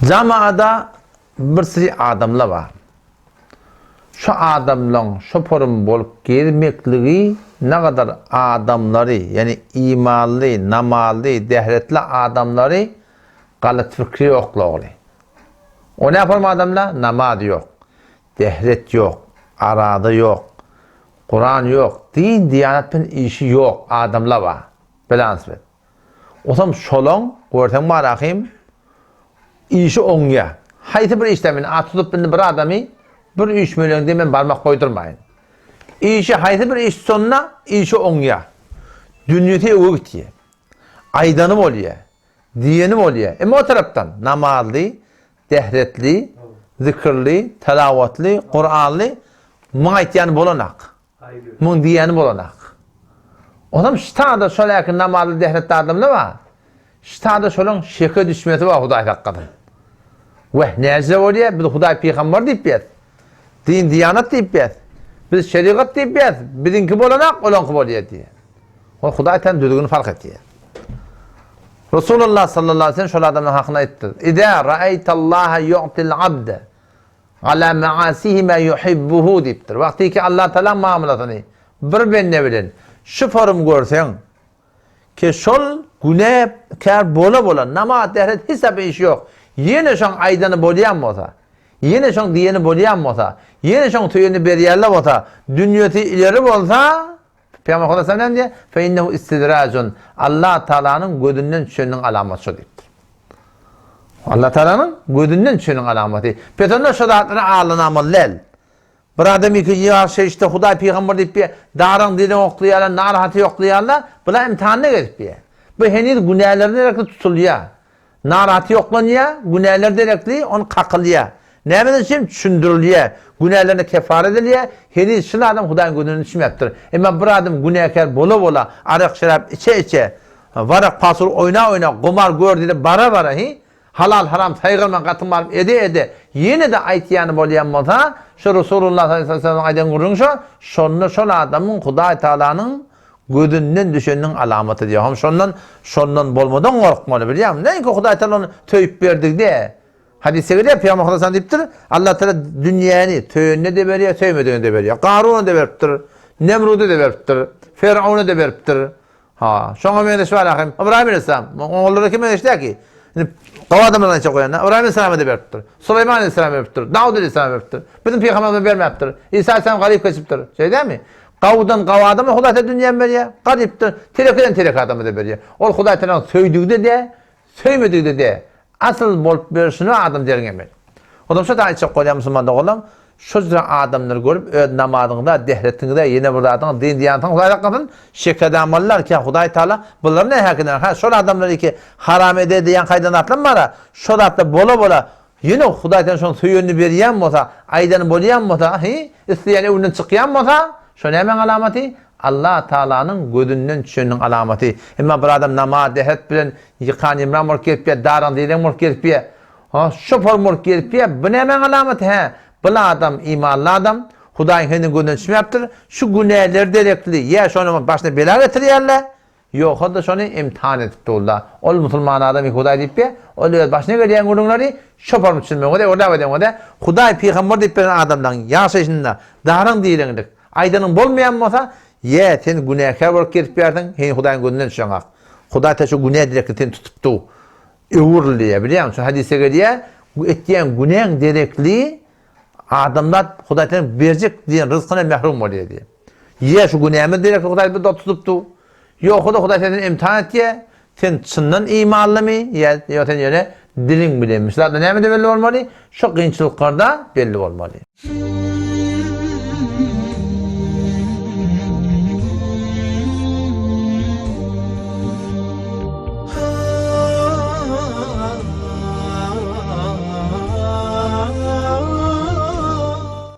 Jamaada bir süri adamlar bar. Şu adamlaň şo porum bolup gezmekligi nagadar adamlary, ýagny imanly, namazly, dehretli adamlary galat fikre oklagly. O nä porum adamlar? Namaz ýok, dehret ýok, araza ýok, Kuran ýok, din, diýanat bilen işi ýok adamlar bar. Bilans bet. Osam şolaň görseň bar ahym işi oňýa. Haýsy bir işde men at tutup indi bir adamy bir üýşmeleňde men barmak goýdurmaýyn. Işi haýsy bir iş tutanda işi oňýa. Dünýesi öňe gitýä. Aýdany bolýa. Diýeni bolýa. Emma o tarapdan namazly, dehretli, zikirli, telawatly, Kuranly muň aýtýany bolanak. Muň diýýäni bolanak. Onam ştada şol äki namazly dehretli adamlar bar. Ştada şolaň şeke düşmesi bar Hudaý saklasyn. Weh näce bolýa biz Hudaý pygambar diýip ýes. Din diýanat diýip ýes. Biz şerigat diýip ýes. Biziňki bolanak olaňky bolýa diýýär. Ol Hudaý tan düzgüni fark etýär. Resulullah sallallahu aleyhi ve sellem şol adamlaryň hakynda aýtdy. Idâ ra'aytallaha yu'til abde Ala maasihi ma yuhibbuhu diýipdir. Wagtyky Allah Tagalaň mamlasyny bir bende bilen şu forum görseň, ki şol günäkär bola-bola, namaz, dehret hiç zat işi ýok, ýene şoň aýdany bolýan bolsa, ýene şoň diýeni bolýan bolsa, ýene şoň söýeni berýärler bolsa, dünýesi ileri bolsa, Pygamber Hudaý sallam näme diýýär? Fe innehu istidrajun. Allah Taalanyň gözünden düşeniniň alamaty şo diýipdir. Allah Taalanyň gözünden düşeniň alamaty. Pes onda şo zatlary aldanamaly däl. Bir adam iki ýa şeýşde Hudaý pygamber diýip bir daraň diliň oklaýarlar, narahaty ýoklaýarlar, bular imtihanda gezip bir. Bu heniz günälerine gerekli tutulýar. Narahaty ýoklanýar, günäler derekli ony kakylýar. Nämeden üçin? Düşündirilýär. Günälerine kefara edilýär. Heniz şul adam Hudaýyň gözünden düşmäpdir. Emma bir adam günäkär bola-bola, arak-şerap içe-içe, warak-pasur oýna-oýna, gumar gör diýlip bara-bara, hi, halal-haram saýgarman gatym-garym ede-ede, ýene-de aýtýany bolýan bolsa, şu Resulullah sallallahu aleýhi we sellemiň aýdan gürrüňi şo, şonda şol adamyň Hudaý Tagalanyň Gözünden düşeniniň alamaty diýýär. Hom şondan, şondan bolmadan gorkmaly bilýäňmi? Näinki Hudaý Taala ony söýüp berdigde. Hadysda gelýär, Pygamber Hudaý sallam diýipdir, Allah Taala dünýäni söýenine-de berýär, söýmedigine-de berýär. Garuna-da beripdir, Nemruda-da beripdir, Firauna-da beripdir. Ha, şoňa meňzeş bar ahym. Ybraýym aleyhisselam, oňlara kim meňzeş däl ki? Indi gowy adamlardan aýtjak bolýan-da. Ybraýym aleyhisselama-da beripdir. Suleýman aleyhisselama beripdir. Dawud aleyhisselama beripdir. Biziň pygamberimize bermäpdir. Isa aleyhisselam garyp geçipdir. Şeýle dälmi? Gawudan gawy adama Hudaý Taala dünýäni berýär, garypdan, terekeden tereke adama-da berýär. Ol Hudaý Taalanyň söýdügi-de däl, söýmedigi-de däl. Asyl bolup berşini adam derňemeli. Onsoň şu aýtjak bolýan musulman doganlarym, şu jüre adamlary görüp öz namazyňyza, dehretiňize, ýene bir zadyňyza, din diýansyňyz Hudaý saklasyn, şekedamallar ki, Hudaý Taala bulary nähäki nähä, şol adamlary ki haram ede ede ýaňky aýdan zatlarym bar-a, şo zatlar bola-bola Ýöne Hudaý sen şoň söýenini berýän bolsa, aýdany bolýan bolsa, hi, isleýän öňünden çykýan bolsa, şo nämäň alamaty? Allah Tagalanyň gözünden düşeniniň alamaty. Emma bir adam namaz, dehret bilen ýykan-ýymran bolup gezip ýa, daraň-direň bolup gezip ýa, ha, şopar bolup gezip ýa, bu nämäň alamaty, hä? Bul adam imanly adam, Hudaýyň heniz gözünden düşmäpdir, şu günäleri derekli, ýa şonuň başyna bela getirýärler, Ýogsa-da şony imtihan edip durlar. Ol musulman adam Hudaý diýip be, ol öz başyna gelýän gürrüňleri şoparyň düşünmegiňe-de, öwrüläp edeňe-de, Hudaý pygamber diýip beren adamlaryň ýaşaýşynda daraň-direňlik, aýdanyň bolmaýan bolsa, ýe, sen günäkär bolup gezip ýörsiň, sen Hudaýyň gözünden düşeňok. Hudaý ta şu günä direkli seni tutup dur. Öwrül diýýär, bilýäňmi? Şu hadysda gelýär, bu etýän günäň derekli Adamzat Hudaý seniň berjek diýen ryzkyna mährum bolýar diýýär. Ýa şu günämiz derekli Hudaý bizi tutup dur. Ýogsa-da Hudaý seni imtihan etýär. Sen çyndan imanlymy ýa ýa sen ýöne diliň bilenmi? Şu zatlar nämede belli bolmaly? Şu kynçylyklarda belli bolmaly.